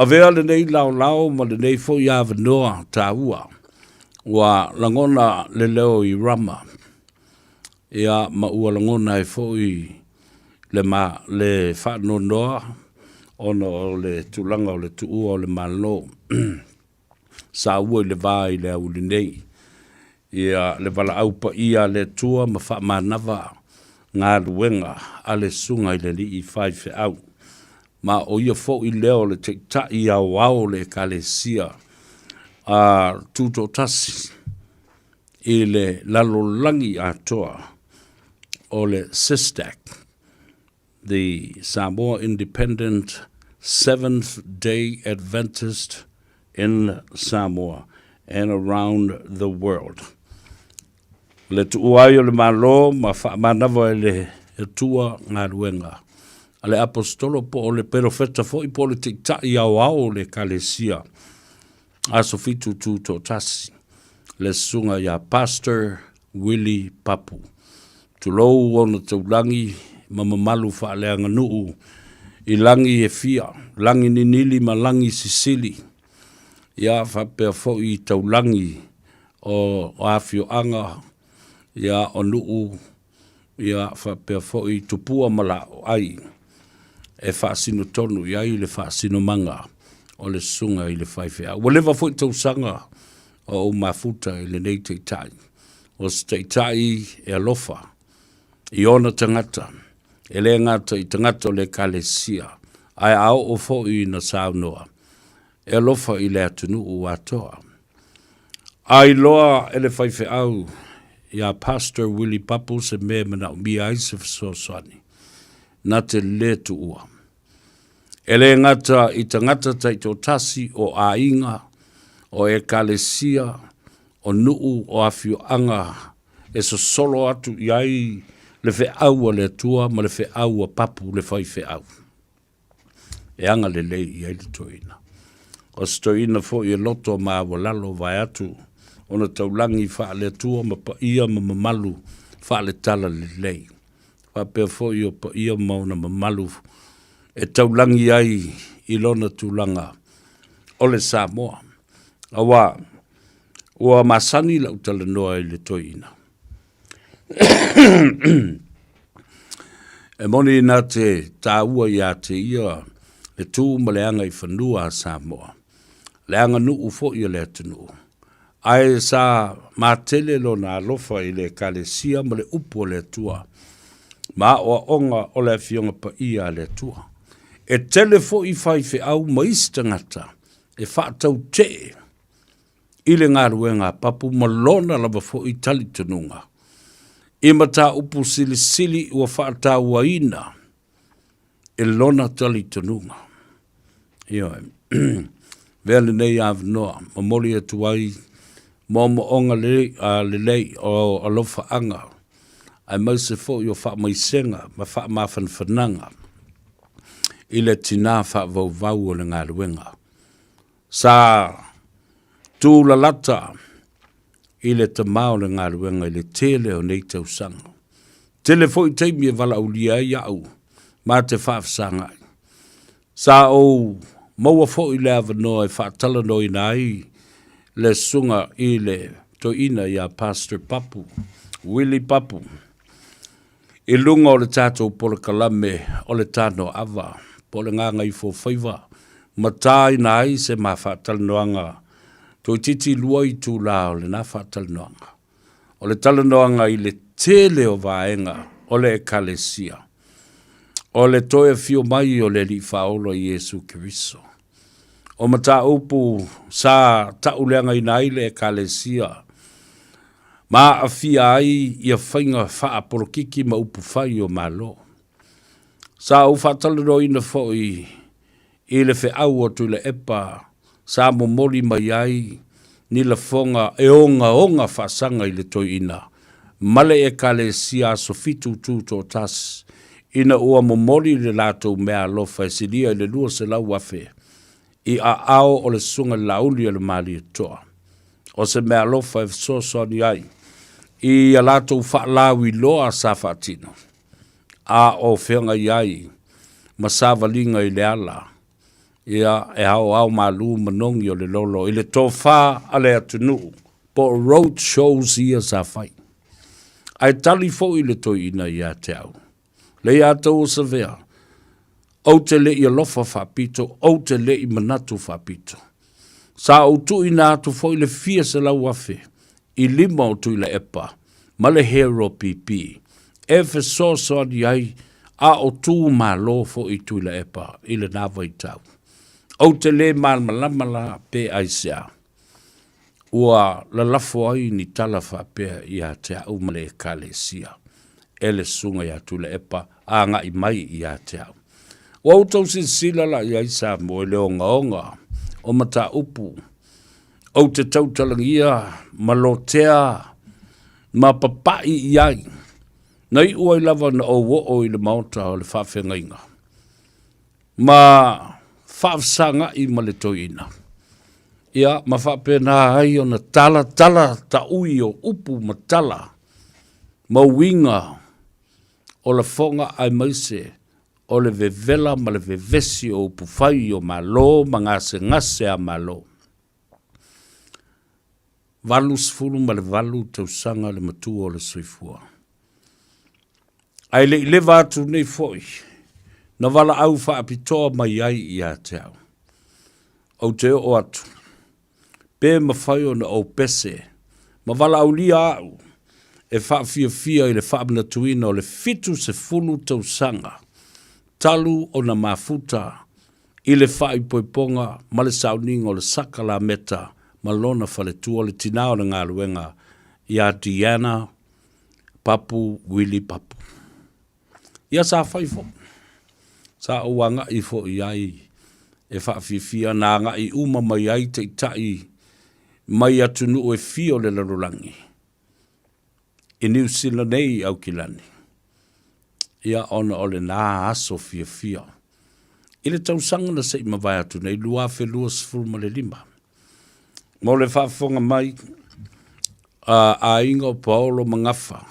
Avea lenei laolao ma lenei foi avanoa taua ua lagona le leo i Rama, ia ma ua lagona ai foi le, ma, le faanoanoa ona o le tulaga o le tuua o le Malo saua i le va i le aoauli nei. Ia le valaau paia a le Atua ma faamanava galuega a le Susuga i le Alii Faifeau, ma o ia foi lea o le Taitai Aoao o le Ekalesia a Tutoatasi i le lalolagi atoa o le SISTAC, the Samoa Independent Seventh Day Adventist in Samoa and around the world. Le tuua ai o le Malo ma faamanava e le Atua galuega a le Aposetolo po o le Perofeta foi po o le Taitai Aoao o le Ekalesia Aso 7 Tutoatasi, le Susuga ia Pastor Willie Papu. Tulou ona taulagi ma mamalu faaleaganuu i lagi e fia, lagi ninili ma lagi sisili, ia faapea foi i taulagi o afioaga, ia o nuu, ia faapea foi tupua ma laoai e faasino tonu i ai le faasinomaga o le susuga i le faifeau. Ua leva foi tausaga o ou mafuta i lenei taitai. O se taitai e alofa i ona tagata, e le gata i tagata o le Ekalesia, ae a oo foi ina saunoa, e alofa i le atunuu atoa. A iloa e le faifeau iā Pastor Willie Papu se mea e manaomia ai se fesoasoani, na te lē tuua. E le gata i tagata taitoatasi o aiga, o ekalesia, o nuu, o afioaga e sosolo atu i ai le feau a le Atua ma le feau a Papu le faifeau. E agalelei i ai le toeaina. O se toeaina foi e loto maualalo vaeatu ona taulagi faale-Atua ma paia ma mamalu faale-Talalelei. Faapea foi o paia ma ona mamalu e taulagi ai i lona tulaga o le Samoa. Aua ua masani lau talanoa i le toeaina. E moni na te tāua iā te ia le tū ma le agaifanua a Samoa, le aganuu foi a le atunuu. Ae sa matele lona alofa i le Ekalesia ma le upu a le Atua, ma aoaoga o le Afioga Paia a le Atua. E tele foi faifeau ma isi tagata e faatautee i le galuega a Papu ma lona lava foi talitonuga i mataupu silisili ua faatauaina e lona talitonuga. Ioe. Avea lenei avanoa momoli atu ai moomooga lelei o alofaaga aemaise foi o faamaisega ma faamafanafanaga i le tina faavauvau o le galuega. Sa tulalata i le tama o le galuega i le tele o nei tausaga. Tele foi taimi e valaaulia ai au ma te faafesagai. Sa ou maua foi le avanoa e faatalanoaina ai le susuga i le toeaina ia Pastor Papu, Willie Papu, i luga o le tatou polokalame o le Tanoaava po o le Gagaifofaiva ma tāina ai se ma faatalanoaga toeitiiti lua itulā o lena faatalanoaga. O le talanoaga i le tele o vaega o le Ekalesia, o le toe afio mai o le Alii Faaola Iesu Keriso. O mataupu sa tauleagaina ai le Ekalesia ma aafia ai ia faiga faapolokiki ma upufai o Malo. Sa ou faatalanoaina foi i le feau a Tuilaepa sa momoli mai ai ni lafoga e ogaoga faasaga i le toeaina ma le Ekalesia Aso Fitu Tutoatasi ina ua momoli le latou meaalofa e silia i le 200,000 i aao o le Susuga i le Laauli a le Malietoa. O se meaalofa e fesoasoani ai i a latou faalauiloa sa faatino a o feagai ai ma savaliga i le ala. Ia, e aoao malu manogi o le lolo i le tofa a le atunuu po o road shows ia sa fai. Ae tali foi le toeaina ia te au, Le ia tou o Savea, ou te le i alofa faapito, ou te le i manatu faapito. Sa ou tuuina atu foi le fia 100,000 i lima o Tuilaepa ma le Hero PP e fesoasoani ai a o tu malo foi Tuilaepa i lena vaitau. Ou te le malamalama la pe aisea ua lalafo ai ni tala faapea ia te au ma le Ekalesia e le Susuga ia Tuilaepa agai mai ia te au. Ua outou silasila la i ai Samoa i le ogaoga o mataupu ou te tautalagia ma lotea ma papai i ai, na iu ai lava ona ou oo i le maota o le faafeagaiga ma faafesaga'i ma le toeaina, ia, ma faapena ai ona talatala taui o upu ma tala ma uiga o lafoga aemaise o le vevela ma le vevesi o upufai o Malo ma gasegase a Malo. 88 tausaga le matua o le soifua. Ae le i leva atu nei foi, na valaau faapitoa mai ai ia te au. Ou te oo atu, pe mafai ona ou pese ma valaaulia au e faafiafia i le faamanatuina o le 70 tausaga talu ona mafuta i le faaipoipoga ma le sauniga o le sakalameta ma lona faletua, le tina o le galuega ia Deanna Papu Willie Papu. Ia sa fai foi. Sa ou agai foi i ai e faafiafia na agai uma mai ai taitai mai atunuu e fia o le lalolagi i Niu Sila nei i Aukilani. Ia ona o lena aso fiafia. I le tausaga na se i mavae atu nei, 2025. Mo le faafofoga mai a aiga o Paolo ma Gafa,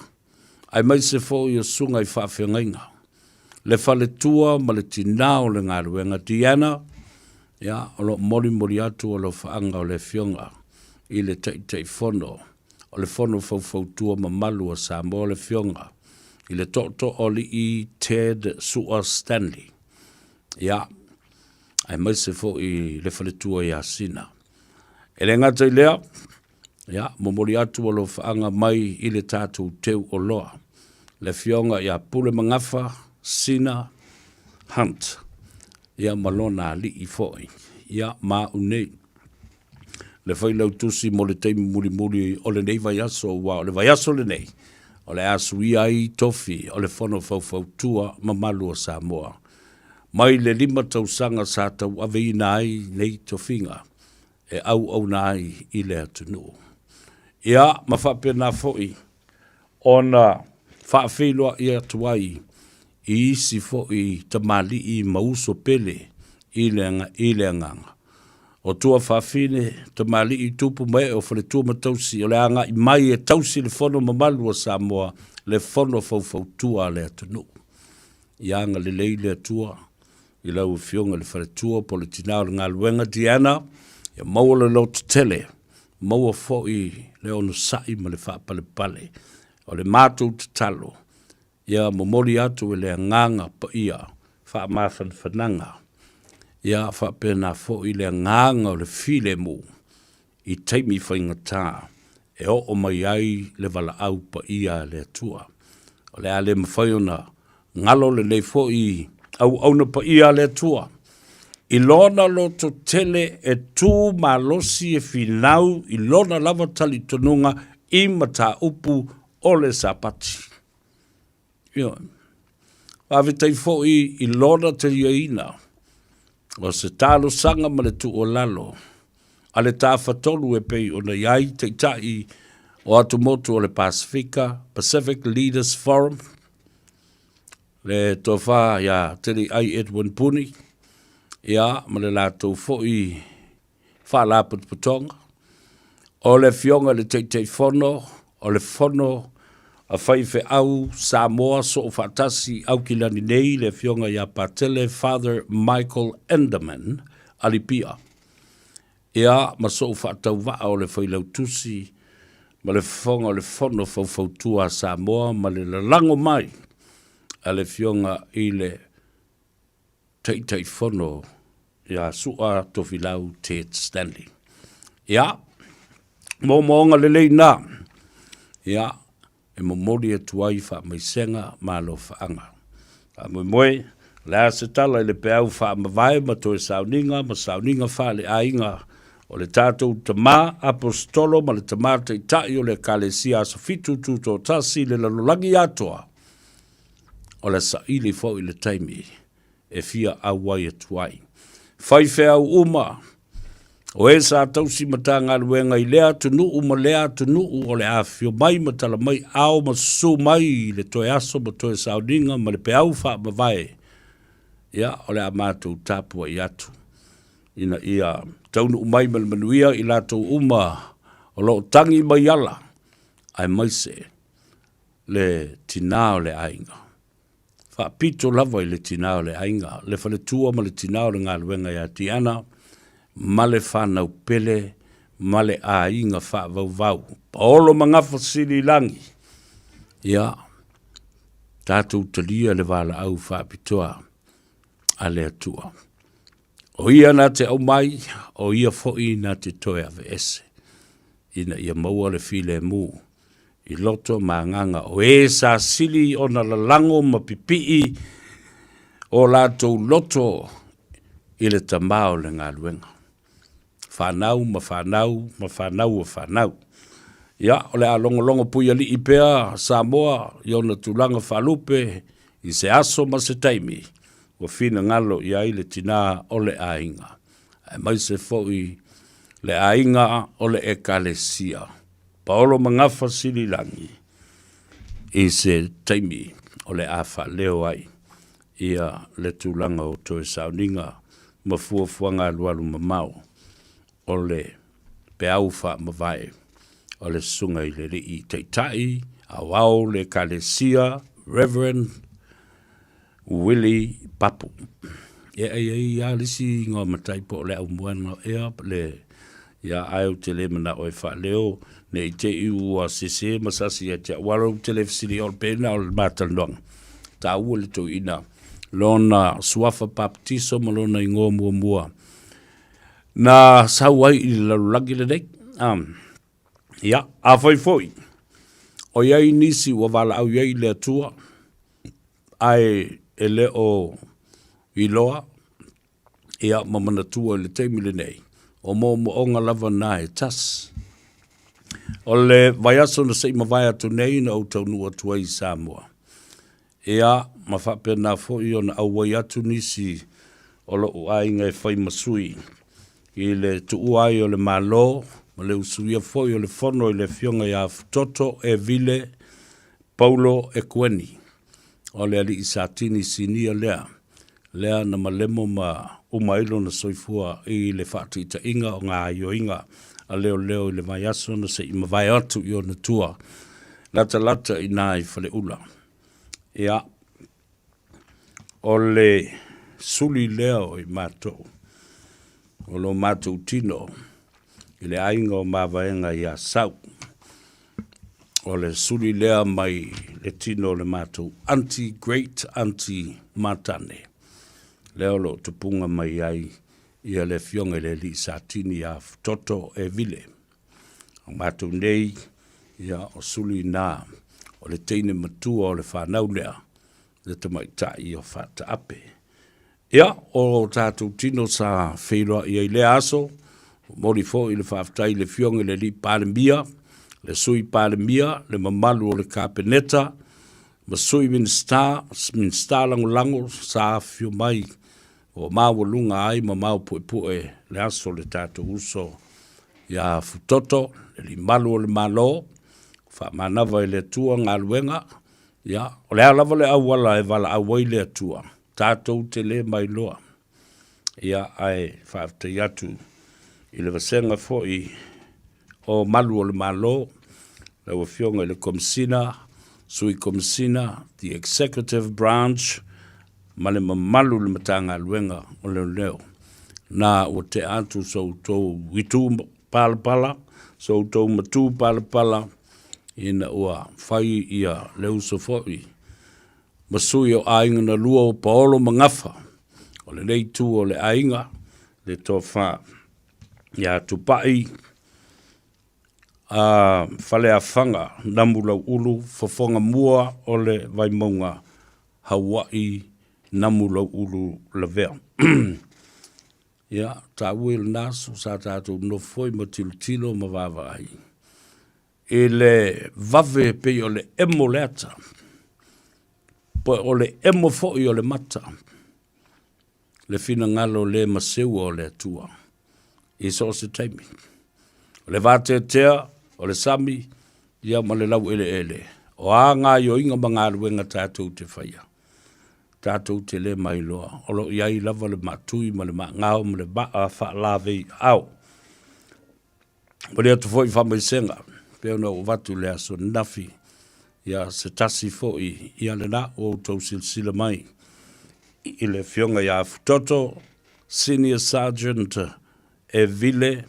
aemaise foi o susuga i faafeagaiga, le faletua ma le tinā o le galuega, Deanna, ia, o lo o molimoli atu alofaaga o le Afioga i le Taitaifono o le Fono Faufautua Mamalu a Samoa, le Afioga i le Tootooalii Ted Sua Stanley, ia, aemaise foi le faletua ia Sina. E le gata i lea, ia, momoli atu alofaaga mai i le tatou teu oloa, le Afioga ia Pule Magafa Sina Hunt, ia ma lona alii foi, ia ma au nei. Le Failautusi mo le taimi mulimuli o lenei vaiaso, aua o le vaiaso lenei, o le a suia ai tofi o le Fono Faufautua Mamalu o Samoa. Mai le 5 tausaga sa tauaveina ai nei tofiga e auauna ai i le atunuu. Ia, ma faapena foi ona faafeiloai atu ai i isi foi tamalii ma uso pele i le, i le agaga. O tuafafine, tamalii, tupu ma ee o faletua ma tausi, o le agai mai e tausi le fono mamalu a Samoa, le fono faufautua a le atunuu. Ia agalelei le Atua i lau Afioga i le faletua po o le tina o le galuega Deanna, ia maua le lototele, maua foi le onosai ma le faapalepale. O le matou tatalo, ia momoli atu e le Agaga Paia faamafanafanaga, ia faapena foi le agaga o le filemu i taimi faigata e oo mai ai le valaau paia a le Atua. O le a le mafai ona galo lenei foi auauna paia a le Atua i lona lototele e tu malosi e finau i lona lava talitonuga i mataupu o le Sapati. Ioe. Faafetai foi i lona taliaina o se talosaga ma le tuualalo a le Tafatolu e pei ona i ai Taitai o Atumotu o le Pasefika, Pacific Leaders Forum, le Tofa ia Teliai Edwin Puni, ia ma le latou foi Faalapotopotoga, o le Afioga i le Taitaifono o le Fono a Faifeau Samoa Soofaatasi i Aukilani nei, le Afioga ia Patele Father Michael Enderman. Alipia, ia, ma so'u faatauvaa o le Failautusi ma le Fofoga o le Fono Faufautua a Samoa ma le lalago mai a le Afioga i le Taitaifono ia Su'a Tofilau Ted Stanley. Ia, moomooga lelei na, ia, e momoli atu ai faamaisega ma alofaaga. Faamoemoe, o le a se tala i le peau faamavae ma toe sauniga ma sauniga faaleaiga o le tatou Tama Aposetolo ma le Tama Taitai o le Ekalesia Aso Fitu Tutoatasi i le lalolagi atoa, o le saili foi le taimi e fia auai atu ai. Faifeau uma, o e sa tausi Matagaluega i lea atunuu ma lea atunuu o le afifio mai ma tala mai ao ma susu mai i le toe aso ma toe sauniga ma le peau faamavae, ia, o le a matou tapuai atu ina ia taunuu mai ma le manuia i latou uma o lo o tagi mai ala, aemaise le tina o le aiga. Faapito lava i le tina o le aiga, le faletua ma le tina o le galuega ia Tiana ma le fanau pele ma le aiga faavauvau. Paolo ma Gafa sili i lagi, ia, tatou talia le valaau faapitoa a le Atua. O ia na te aumai, o ia foi na te toe aveese, ina ia maua le filemu i loto ma agaga o e sa sili ona lalago ma pipii o latou loto i le Tama o le galuega. Fanau ma fanau ma fanau o fanau. Ia, o le a logologo puialii pea Samoa i ona tulaga faalupe i se aso ma se taimi ua finagalo i ai le tina o le aiga, aemaise foi le aiga o le Ekalesia. Paolo Magafa Sililagi i se taimi o le a faaleo ai ia le tulaga o toe sauniga ma fuafuaga alualu mamao o le peau faamavae o le Susuga i le Alii Taitai Aoao o le Ekalesia Reverend Willie Papu. Ia e i ai lava le isi igoa matai po o le aumoega ea le ia ae ou te le manao e faaleo ne i te i ua sese ma sasi ia te au aua ou te le fesili o le pena o le ma talanoaga. Taua le toeaina lona suafa papatiso ma lona igoa muamua na sau ai i le lalolagi lenei. Ia, afai foi o i ai nisi ua valaau i ai le Atua, ae e le o iloa ia ma manatua i le taimi lenei, o moomooga lava na e tasi. O le vaiaso na se i mavae atu nei na ou taunuu atu ai i Samoa, ia ma faapena foi ona auai atu nisi o lo'u aiga e fai ma sui i le tuua ai o le Malo ma le usuia foi o le fono i le Afioga ia Futoto Evile Paulo Ekueni, o le alii Satini Sinia lea, lea na malemo ma uma ai lona soifua i le faataitaiga o ngā aioiga a leoleo i le vaiaso na se i mavae atu i ona tua latalata i nā i Faleula. Ia, o le suli lea o i matou, o lo matou tino i le aiga o Mavaega i Asau. O le suli lea mai le tino o le matou aunty, great aunty Matane, lea o lo o tupuga mai ai ia le afioga i le alii Satini ia Futoto Evile. O matou nei, ia, o suli na o le teine matua o le fanau lea, le tamaitai o Faataape. Ia, o tatou tino sa feiloai ai lea aso, momoli foi le faafetai i le Afioga i le Alii Palemia, le Sui Palemia, le mamalu o le Kapeneta, ma Sui Minisita, Minisita Lagolago sa afifio mai ua maualuga ai ma maupuepue le aso o le tatou uso ia Futoto, le Alii Malu o le Malo, faamanava i le Atua galuega, ia, o le a lava le auala e valaau ai le Atua, tatou te le mailoa. Ia, ae faafetai atu i le vasega foi o Malu o le Malo, lau Afioga i le Komesina, Sui Komesina, the Executive Branch, ma le mamalu o le Matagaluega o Leoleo. Na ua tea atu so outou itu palapala, so outou matu palapala, ina ua fai ia le uso foi ma sui o aiga na lua o Paolo ma Gafa, o lenei itu o le aiga, le tofa ia Tupai a Faleafaga Namulauulu, fofoga mua o le Vaimauga, Haua'i Namulauulu Lavea. Ia, taua i lena aso sa tatou nofo foi ma tilotilo ma vaavaai i le vave e pei o le emo o le ata, po o le emo foi o le mata, le finagalo le maseua o le Atua i so o se taimi. O le vateatea o le sami, ia ma le laueleele, o a gaoioiga ma galuega tatou te faia, tatou te le mailoa, o lo o i ai lava le maatui ma le maagao ma le maa faalavei aao. Momoli atu foi faamaisega pei ona ou avatu i le aso ananafi, ia se tasi foi, ia lena ua outou silasila mai i le Afioga ia Futoto Senior Sergeant Evile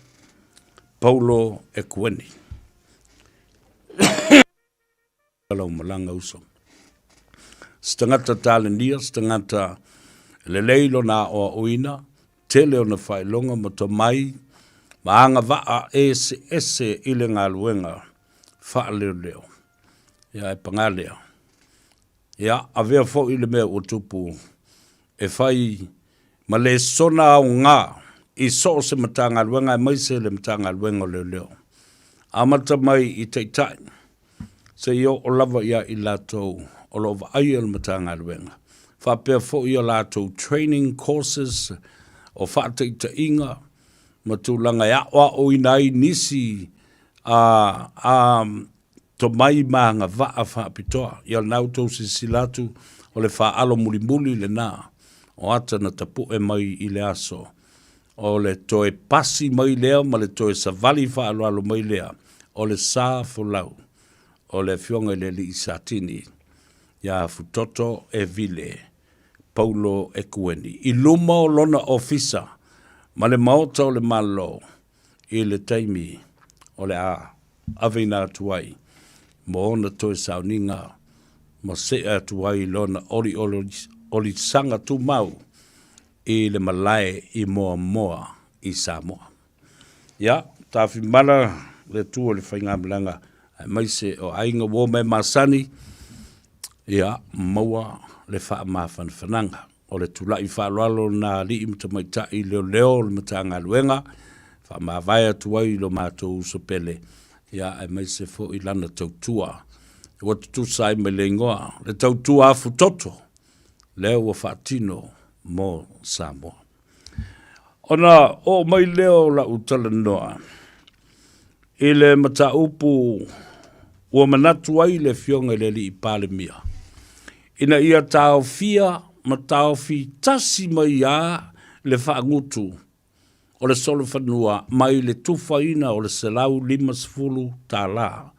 Paulo Ekueni. Lau malaga uso. Se tagata talenia, se tagata lelei lona aoaoina, tele ona faailoga ma tomai ma agavaa eseese i le galuega faaleoleo. Ia ae paga lea, ia avea foi le mea ua tupu e fai ma lesona aoga i so o se Matagaluega aemaise le Matagaluega o Leoleo, amata mai i Taitai seia oo lava ia i latou o lo o vaaia le Matagaluega, faapea foi a latou training courses o faataitaiga ma tulaga e aoaoina ai nisi a tomai ma agavaa faapitoa. Ia o lena ua outou silasila atu, o le faaalo mulimuli lena o ata na tapue mai i le aso o le toe pasi mai lea ma le toe savali faaaloalo mai lea o le sa folau o le Afioga i le Alii Satini ia Futoto Evile Paulo Ekueni i luma o lona ofisa ma le Maota o le Malo i le taimi o le a aveina atu ai mo ona toe sauniga ma see atu ai lona oliolisaga tumau i le malae i Moamoa i Samoa. Ia, tafimala le Atua i le faigamalaga aemaise o aiga uo ma e masani, ia, maua le faamafanafanaga. O le tulai faaaloalo lena a alii ma tamaitai leoleo o le Matagaluega, faamavae atu ai i lo matou uso pele, ia, aemaise foi lana tautua ua tutusa ai ma le igoa, le tautua afutoto, lea ua faatino mo Samoa. Ona oo mai lea o lau talanoa i le mataupu ua manatu ai le Afioga i le Alii Palemia ina ia taofia ma taofi tasi mai lava le faagutu o le solofanua mai le tufaina o le $150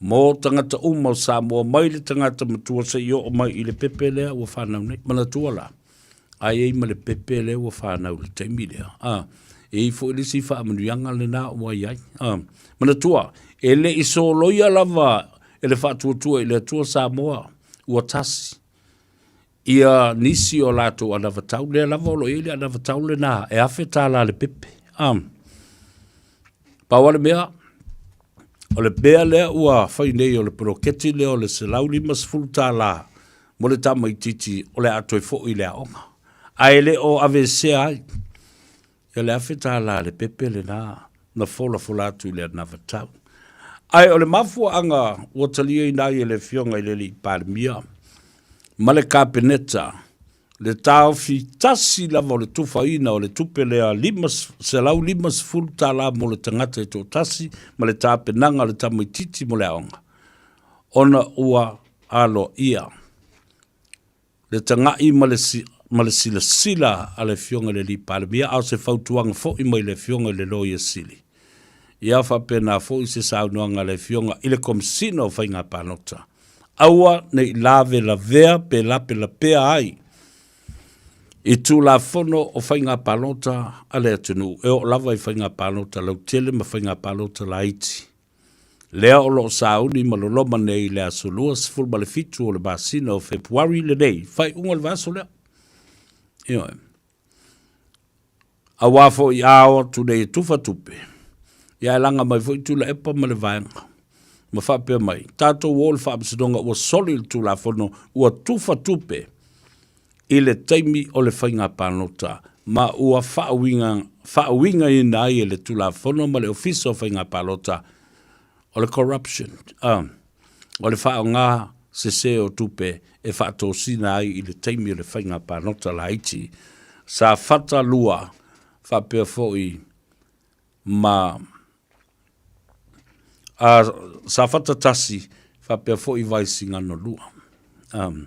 mo tagata uma o Samoa mai le tagata matua seia oo mai i le pepe lea ua fanau nei. Manatua la, a i ai ma le pepe lea ua fanau i le taimi lea, a, e i ai foi le isi faamanuiaga lena ua i ai. A, manatua, e le i soloia lava e le Faatuatua i le Atua Samoa ua tasi ia nisi o latou anavatau, lea lava o lo o i ai le anavatau lena e $1,000 le pepe. A, pau lava le mea, o le mea lea ua fai nei o le poloketi lea o le $150 mo le tamaitiiti o le a toe foi i le aoga, ae le o aveesea ai ia le $1,000 le pepe lena na folafola atu i le anavatau. Ae o le mafuaaga ua taliaina ai e le Afioga i le Alii Palemia ma le Kapeneta le taofi tasi lava o le tufaina o le tupe lea $150 mo le tagata e toatasi ma le tapenaga o le tamaitiiti mo le aoga, ona ua aloaia le tagai ma le, ma le silasila a le Afioga i le Alii Palemia, a o se fautuaga foi mai le Afioga i le Loia Sili. Ia faapena foi se saunoaga a le Afioga i le Komesina o Faiga Palota. Aua ne i lavelavea pe lapelapea ai. I Tulafono o Faiga Palota a le atunuu e oo lava i faiga palota lautele ma faiga palota laiti, lea o lo o sauni ma loloma nei i le aso 27 o le masina o Fepuari lenei, faaiuga o le vaiaso lea. Ioe. Aua foi a o atu nei e tufa tupe, ia ae laga mai foi Tuilaepa ma le vaega ma faapea mai, tatou o i le faamasinoga ua soli le Tulafono, ua tufa tupe i le taimi o le faiga palota ma ua faauiga, faauigaina ai e le Tulafono ma le Ofisa o Faiga Palota o le corruption, o le faaaoga sese o tupe e faatosina ai i le taimi o le faiga palota laiti. Safata 2 faapea foi ma a Safata 1 faapea foi Vaisigano 2. Um,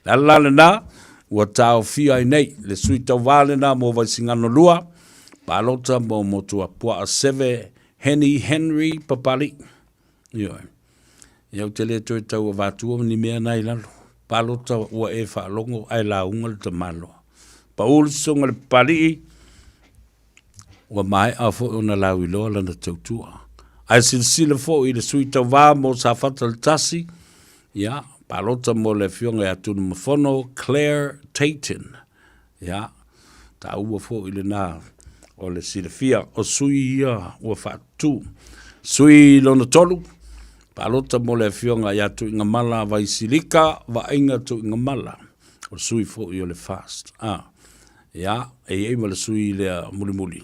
le ala la lena ua taofia ai nei le sui tauva lena mo Vaisigano 2, palota mo Motuapuaa Seve Henny Henry Papali'i. Ioe. Ia ou te le toe tau avatua ni mea na i lalo. Palota ua e faalogo ae lauga le tamaloa. Pau le sosoga le Papali'i, ua maea foi ona lauiloa lana tautua. Ae silasila foi i le sui tauva mo Safata le tasi, ia, palota mo le afioga ia Tunumafono Claire Tayton. Ia, taua foi lena o le silafia o sui ia ua faatu. Sui lona tolu, palota mo le afioga ia Tuigamala Vaisilika Vaaiga Tuigamala, o sui foi o le FAST. Ah, ia, e i ai ma le sui lea mulimuli.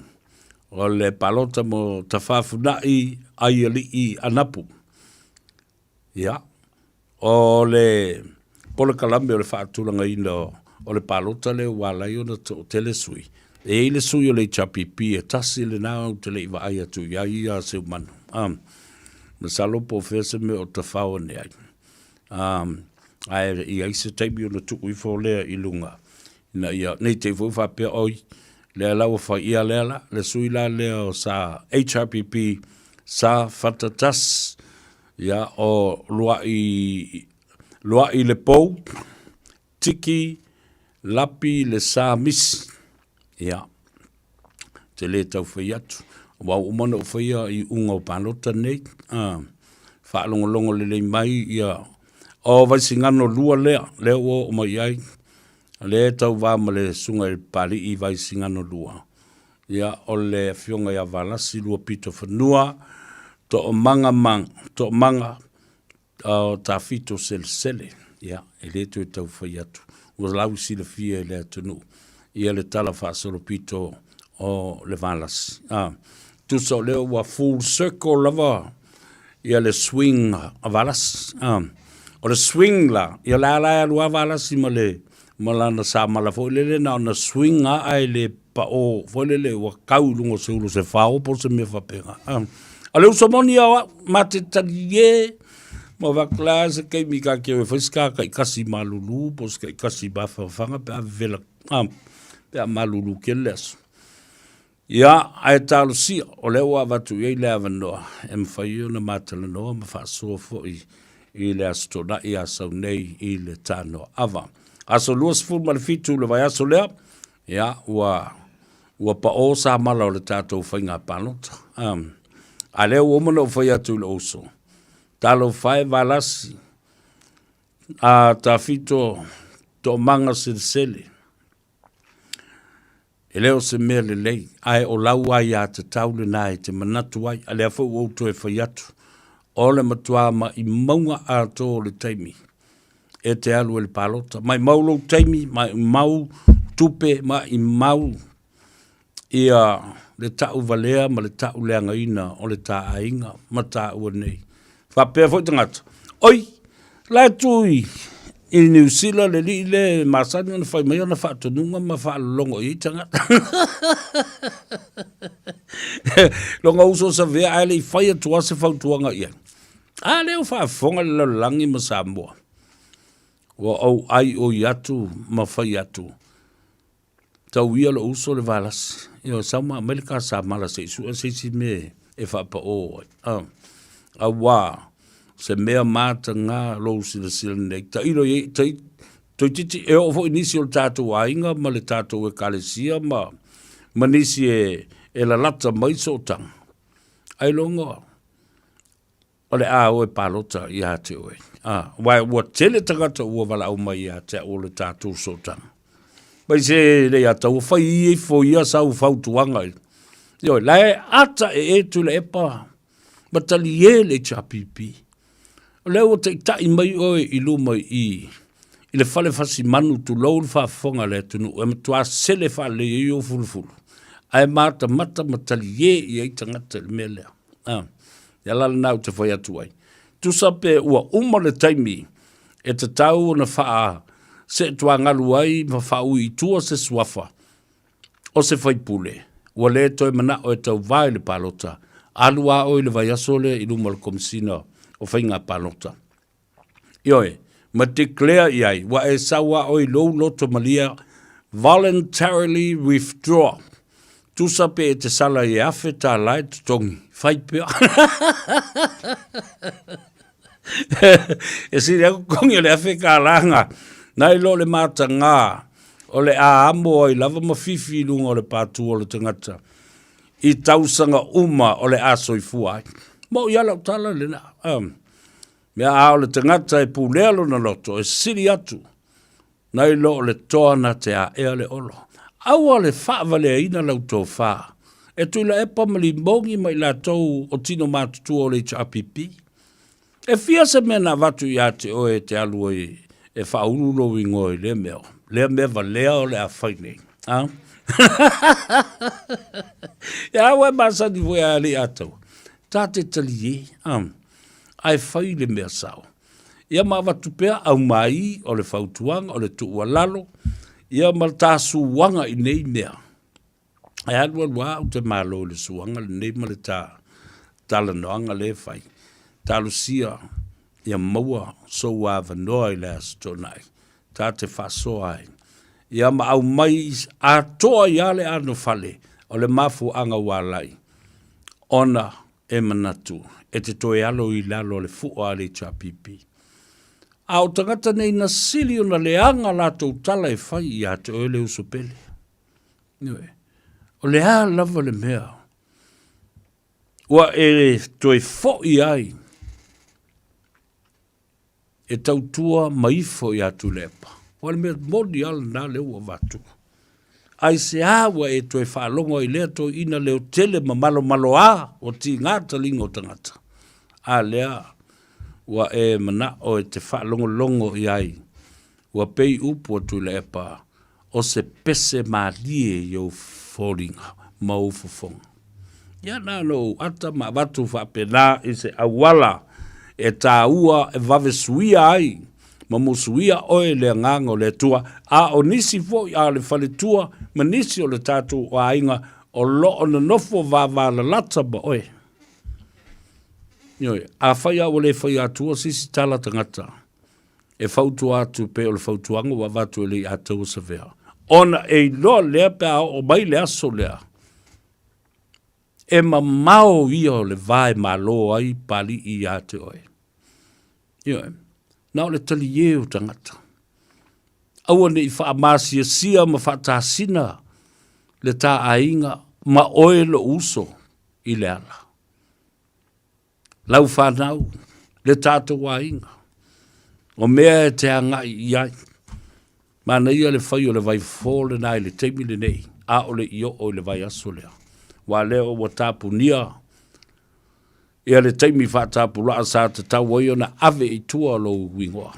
O le palota mo Tafafunai Aialii Anapu. Ia, o le polokalame o le faatulagaina o le palota lea ua ala ai ona toatele sui, e i ai le sui o le HRPP e tasi lena ou te le i vaai atu i ai ia Seumanu. Um, masalo po o fea se mea o tafao ane ai. Um, ae i ai se taimi ona tuu ifo lea i luga ina ia, ne i te i foi faapea, oi, lea la ua fai ia lea la, le sui la lea o sa HRPP sa Fatatas, Ia, o Luaʻi, Luaʻi le pou, Tiki, Lapi le sa misi. Ia, te le tau fai atu. Ua uma ona ou faia i uga o palota nei. Ah, faalogologo lelei mai ia o Vaisigano 2 lea, lea ua oo mai ai. Lea e tauva ma le susuga i le Papali'i Vaisigano 2. Ia, o le Afioga ia Valasi Luapitofanua, Toomaga ma, Toomaga o Tafito Selesele. Ia, e le toe tau fai atu, ua lau silafia e le atunuu ia le tala faasolopito o le Valasi. Ah, tusa o lea ua full circle lava ia le swing a Valasi. Ah, o le swing la, ia la la e alu a Valasi ma le ma lana samala foi lele na ona swing a ae le pao foi lele ua kau i luga o se ulu se fao po o se mea faapena. Ah. A le uso moni au au, ma te talie, ma vakla se keimi ka ke e fai ska kai kasi malulu po se kai kasi mawhawhanga pe a vela, ah, pe a malulu ke le aso. Ia, ae talosia, o lea ua avatu i ai le avanoa e mafai ona matalanoa ma faasoa foi i le Aso Toonai a sau nei i le Tanoa Ava. Aso 27 le vaiaso lea, ia, ua, ua paō samala o le tatou faiga palota. Um, a lea ua uma ona ou fai atu i lou uso, talofa e Valasi, a Tafito Toomaga Selesele, E le o se mea lelei, ae o lau aiatatau lena e te manatu ai, a lea foi ua ou toe fai atu, o le matua maimauga atoa o le taimi e te alu ai i le palota. Maimau lou taimi, maimau tupe, maimau ia le tauvalea ma le tauleagaina o le ta aiga ma taua nei. Faapea foi tagata, oi, la e tu i, i Niu Sila le alii lea e masani ona fai mai ana faatonuga ma faalologo i ai tagata. Lona uso o Savea ae le i fai atu lava se fautuaga i ai. A lea ua faafofoga le lalolagi ma Samoa. Ua ou aioi atu ma fai atu. Tau ia lou uso le Valasi, ioe, sau ma aumai le ta samala se i sue se isi mea e faapao ai. Ah, auā, se mea mataga lou silasila nei, tailo i ai, tai, Toeitiiti e oo foi nisi o le tatou aiga ma le tatou ekalesia ma, ma nisi e, e lalata mai sootaga, ailoga o le a o e palota ia te oe. A, aua ua tele tagata ua valaau mai ia te au o le tatou sootaga. Mai se le ia tau fai ifo ia sau fautuaga. Ioe, la e ata e e Tuilaepa ma talie le HRPP. O lea ua taitai mai oe i luma i i, i le fale fasimanu tulou le faafofoga a le atunuu e matua sele faalelei ai ou fulufulu, ae matamata ma talie i ai tagata i le mea lea. Ah, le ala lena ou te fai atu ai. Tusa pe ua uma le taimi e tatau ona faa seetuagalu ai ma faaui i tua se suafa o se faipule, ua le toe manao e tauva i le palota, alu a oe i le vaiaso lea i luma o le Komesina o Faiga Palota. Ioe, ma declare i ai, ua e sau a oe i lou loto malia, voluntarily withdraw. Tusa pe e te sala i e $1,000 e totogi, fai pea. E sili aku totogi o le $1,000 nga, nai lo le matagā, o le a amo ai lava ma fifi i luga o le pātū o le tagata i tausaga uma o le a soifua ai. Moʻi a lau tala lena. Um, mea a o le tagata e pulea lona loto e sili atu nai lo o le toa na te aʻea le olo. Aua le faavaleaina lau tofa e Tuilaepa ma Limogi ma i latou o tino matutua o le HRPP. E fia se mea na avatu ia te oe e te alu ai e faaulu lou igoa i lea mea, lea mea valea o le a fai nei. A? Ia ua e masani foi a alii ataua. Ta te talie, a? Ae fai le mea sao. Ia ma avatu pea aumai o le fautuaga, o le tuualalo, ia ma le ta suaga i nei mea. E alualu lava ou te malo i le suaga lenei ma le ta talanoaga lea e fai. Talosia ia maua sou avanoa i le Aso Toonai ta te faasoa ai. Ia ma aumai atoa ai lava le anofale o le mafuaaga ua ala ai ona e manatu e te toe alo i lalo o le fua a le HRPP. A o tagata nei na sili ona leaga latou tala e fai ia te oe le uso pele. Ioe. O le a lava le mea ua e toe foi ai e tautua ma ifo ia Tuilaepa. Ua le mea moni lava lena lea ua avatu. Aisea ua e toe faalogo ai i lea toeaina leotele ma malomaloa ua tiga taliga o tagata? A lea ua e manao e te faalogologo i ai, ua pei upu a Tuilaepa o se pese malie i ou foliga ma ou fofoga. Ia na ona ou ata ma avatu faapena i se auala e taua e vave suia ai ma musuia oe i le agaga o le Atua, a o nisi foi a o le faletua ma nisi o le tatou aiga o lo o nonofo vavalalata ma oe. Ioe, afai lava ua le faia atua se isi tala tagata, e fautua atu pei o le fautuaga ua avatu e le Ataua Savea, ona e iloa lea pe a oo mai le aso lea, e mamao ia o le va e malo ai Palii ia te oe. Ioe, na o le taliē o tagata. Aua ne i faamasiasia ma faatasina le ta aiga ma oe lou uso i le ala. Lau fanau, le tatou aiga, o mea e te agai i ai. Manaia le fai o le vaifofo lena i le taimi lenei, a o le i oo i le vaiaso lea. Aua lea ua tapunia ia le taimi faatapulaa sa tatau ai ona ave i tua lou igoa.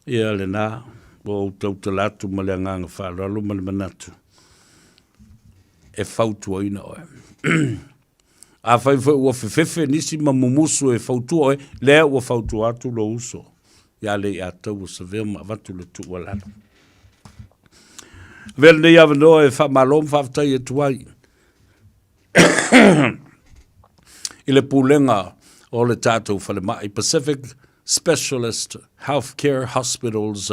Ia lena, ua ou tautala atu ma le agaga faaaloalo ma le manatu e fautuaina oe. Afai foi ua fefefe nisi ma mumusu e fautua oe, lea ua fautua atu lou uso ia Leiataua Savea ma avatu le tuualalo. Avea lenei avanoa e faamalo ma faafetai atu ai i le pulega o le tatou falemai Pacific Specialist Healthcare Hospitals,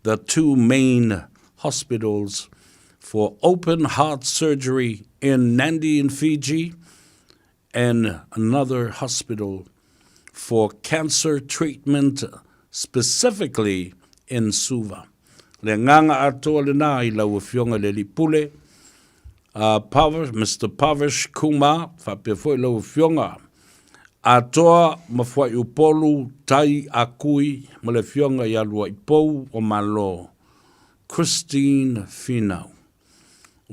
the two main hospitals for open heart surgery in Nandi in Fiji and another hospital for cancer treatment. specifically in Suva. Le agaga atoa lena i lau Afioga i le Alii Pule, Pavish, Mister Pavish Kumar, faapea foi lau Afioga Atoa ma Fuaiupolu Tai Akui ma le Afioga ia Luaipou o Malo, Christine Finau.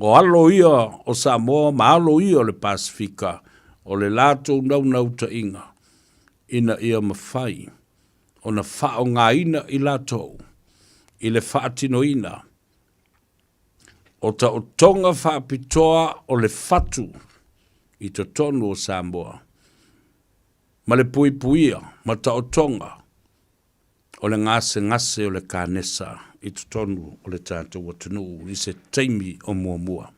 O alo ia o Samoa ma alo ia o le Pasefika o le latou naunautaiga ina ia mafai ona faaaogaina i latou i le faatinoina o taotoga faapitoa o le fatu i totonu o Samoa ma le puipuia ma taotoga o le gasegase o le kanesa i totonu o le tatou atunuu i se taimi o muamua.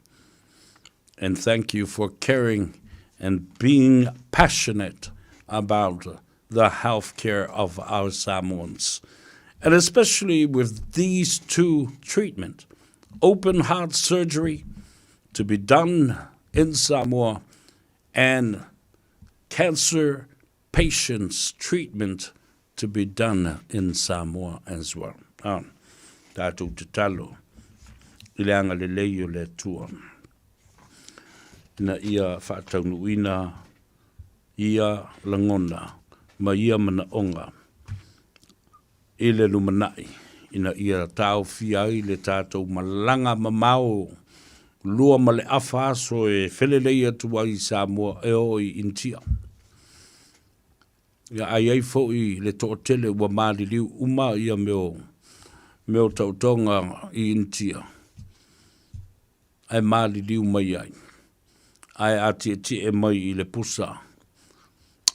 And thank you for caring and being passionate about the health care of our Samoans. And especially with these two treatment, open heart surgery to be done in Samoa and cancer patients treatment to be done in Samoa as well. Ah, tatou tatalo i le agalelei o le Atua ina ia faataunuuina ia lagona ma ia manaoga i le lumanai ina ia taofia ai le tatou malaga mamao 2.5 aso e felelei atu ai i Samoa e oo i Initia. Ia a i ai foi le toatele ua maliliu uma ia mea o taotoga i Initia ae maliliu mai ai, ae a tietie mai i le pusa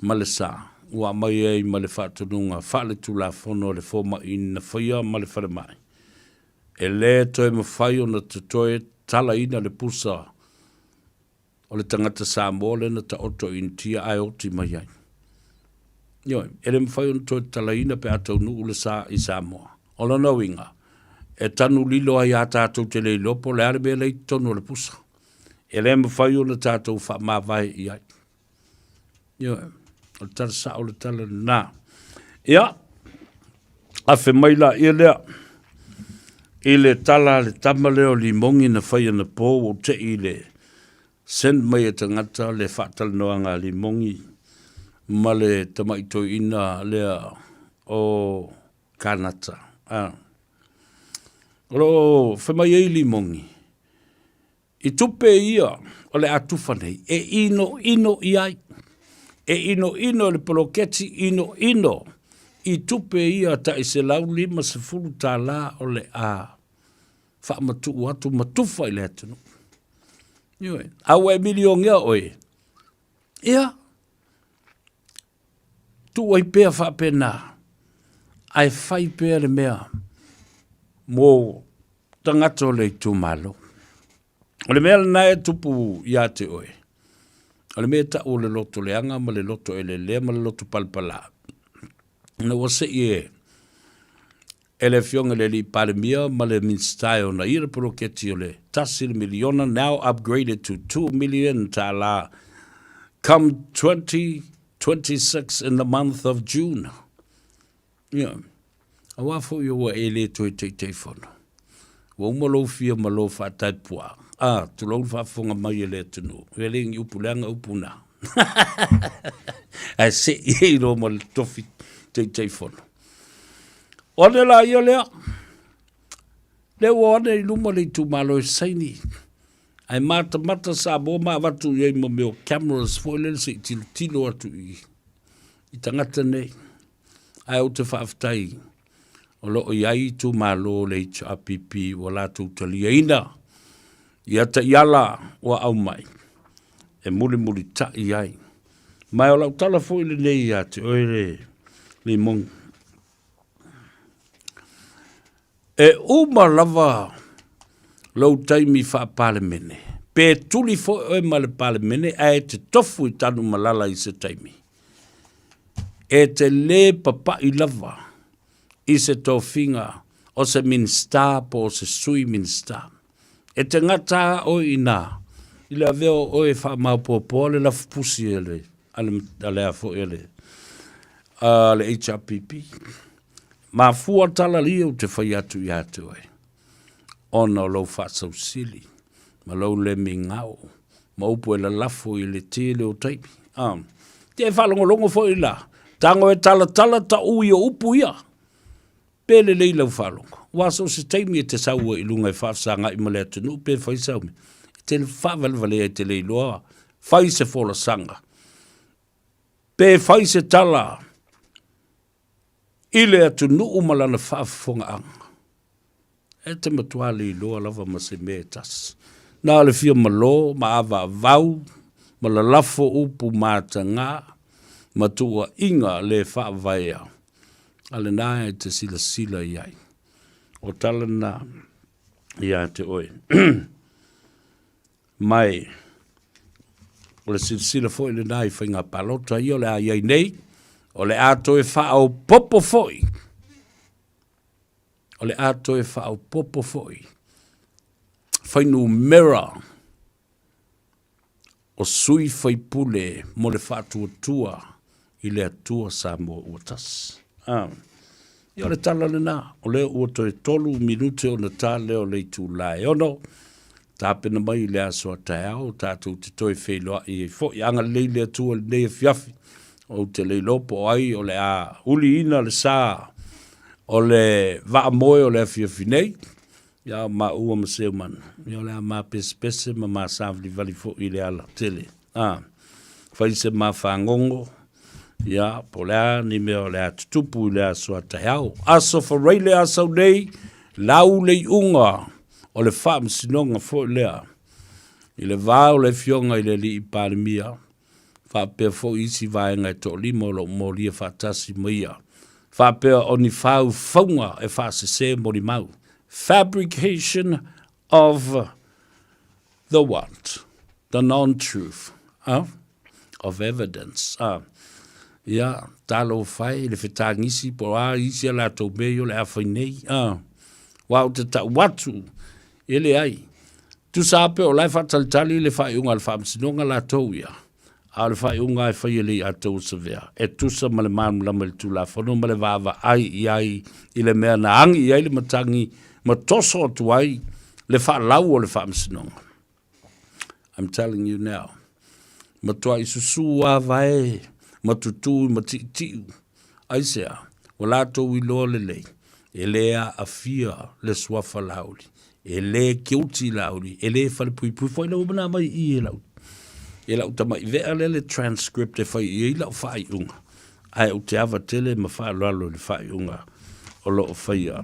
ma le sa ua aumai ai ma le faatonuga faaletulafono a le fomai na faia ma le falemai, e le toe mafai ona totoe talaina le pusa o le tagata Samoa lea na taoto i Initia ae oti mai ai. Ioe, e le mafai ona toe talaina pe a taunuu le sa i Samoa. O lona uiga, e tanu lilo ai a tatou te le iloa po o le a le mea lea i totonu o le pusa. E le mafai ona tatou faamavae i ai. Ioe, o le tala sao le tala lena. Ia, afe mai laia lea i le tala a le tama lea o Limogi na fai anapo ua ou te i le send mai e tagata le faatalanoaga a Limogi ma le tamai toeaina lea o Kanata. A. O lo o fai mai ai Limogi, I tupe ia o le a tufa nei, e inoino i ai, e inoino i le poloketi inoino i tupe ia tai $150 o le a faamatuu atu ma tufa i le atunuu. Ioe, a ua e milionea oe, ia, tuu ai pea faapena, ae fai pea le mea mo tagata o le itumalo. O le mea lena e tupu ia te oe, o le mea e tau o le loto leaga ma le loto elelea ma le loto palapala, ina ua sei e e le Afioga i le Alii Palemia ma le Minisita e ona ia le poloketi o le $1 miliona, now upgraded to $2 million come 2026 in the month of June. Ia, aua foi ua e le toe Taitaifono. Ua uma lou fia ma lou faataipuaa. Ah, tulou le faafofoga mai e le atunuu. E le ni upu leaga upu na. Ae sei e i ma le tofi Taitaifono. O ane la ia lea, lea ua ane i luma le itumalo e saini. Ae matamata Samoa ma avatu i ai ma mea o cameras foi lele se i tilotilo atu i tagata nei. Ae ou te faafetai o lo o i ai itumalo o le HRPP ua latou taliaina ia taiala ua aumai e mulimulitai ai. Ma o lau tala foi lenei ia te oe le Limogi. E uma lava lou taimi faa-Palemene, pe tuli foi oe ma le Palemene ae e te tofu i Tanumalala i se taimi, e te lē papa'i lava i se tofiga o se Minisita po o se Sui Minisita. E te gata a oe i inā i le avea o oe e faamaopoopoa le lafupusi a le, a le, a le, a foi a le, a le HRPP. Mafua tala ia ou te fai atu ia te oe, ona o lou faasausili ma lou le migao ma upu e lalafo i le tele o taimi. Ah. Te e faalogologo foi la, tago e talatala taui o upu ia, pe lelei lau faalogo. Aua so o se taimi e te sau ai i luga e faafesagai ma le atunuu pe fai sau mea, e te faavalevalea e te le iloa fai se folasaga, pe fai se tala i le atunuu ma lana faafofogaaga. E te matua le iloa lava ma se mea e tasi. Na o le fia malo ma avaavau ma lalafo upu mataga ma tuuaiga le faavaea, a lena e te silasila i ai. O tala na ia te oe. Mai, o le silasila foi lena i faiga palota ia o le a i ai nei, o le a toe faaopoopo foi, o le a toe faaopoopo foi fuainumera o sui faipule mo le faatuatua i le Atua Samoa ua tasi. Ah. Ia o le tala lena, o lea ua toe 3 minute ona ta lea o le itula e 6, tapena mai i le aso a taeao tatou te toe feiloai ai foi. Agalelei le Atua i lenei afiafi, ou te le iloa po o ai o le a uliina le sa o le vaamoe o le afiafi nei, ia maua ma Seumanu, ia o le a mapesepese ma masavalivali foi i le ala tele. A, fai se ma fagogo, ia, po o le a ni mea o le a tutupu i le aso a taeao. Aso Faraile a sau nei, lau le iuga o le faamasinoga foi lea i le va o le Afioga i le Alii Palemia, faapea foi isi vaega e toalima o lo o molia faatasi ma ia, faapea o ni faufauga e faasese molimau, fabrication of the what? The non-truth of evidence. Ia, talofa e i le fetagisi po o a isi a latou mea ia o le a fai nei. Aua ou te tau atu, e leai. Tusa lava pe o la e faatalitali le faaiuga a le Faamasinoga latou ia, a o le faaiuga lava e fai e le Aiataua Savea, e tusa ma le malamalama i le Tulafono ma le vaavaai i ai i le mea na agi i ai le matagi ma toso atu ai le faalau o le Faamasinoga. I'm telling you now. Matuai susu lava e ma tutū ma tiitiu. Aisea? Ua latou iloa lelei, e le aafia le suafa Laauli, e le guilty Laauli, e le falepuipui foi lau na mai i e lau e lau tamai vea lea le transcript e fai i ai lau faaiuga, ae ou te ava tele ma faaaloalo i le faaiuga o lo o faia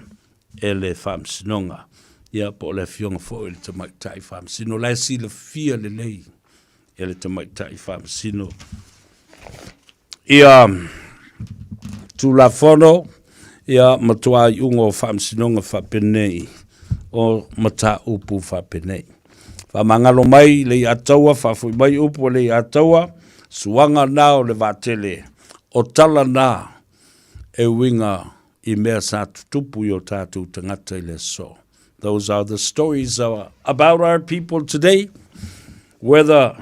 e le Faamasinoga, ia po o le Afioga foi i le Tamaitai Faamasino, la e silafia lelei e le Tamaitai Faamasino ia Tulafono ia matua iuga o Faamasinoga faapenei o mataupu faapenei. Faamagalo mai le Iataua, faafoi mai upu a le Iataua, suaga na o le vaatele, o tala na e uiga i mea sa tutupu i o tātou tagata i le aso. Those are the stories about our people today, whether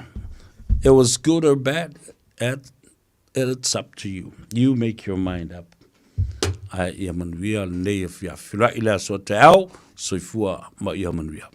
it was good or bad, it's up to you. You make your mind up. Ae ia manuia lenei afiafi. Feiloai i le aso a taeao, soifua ma ia manuia.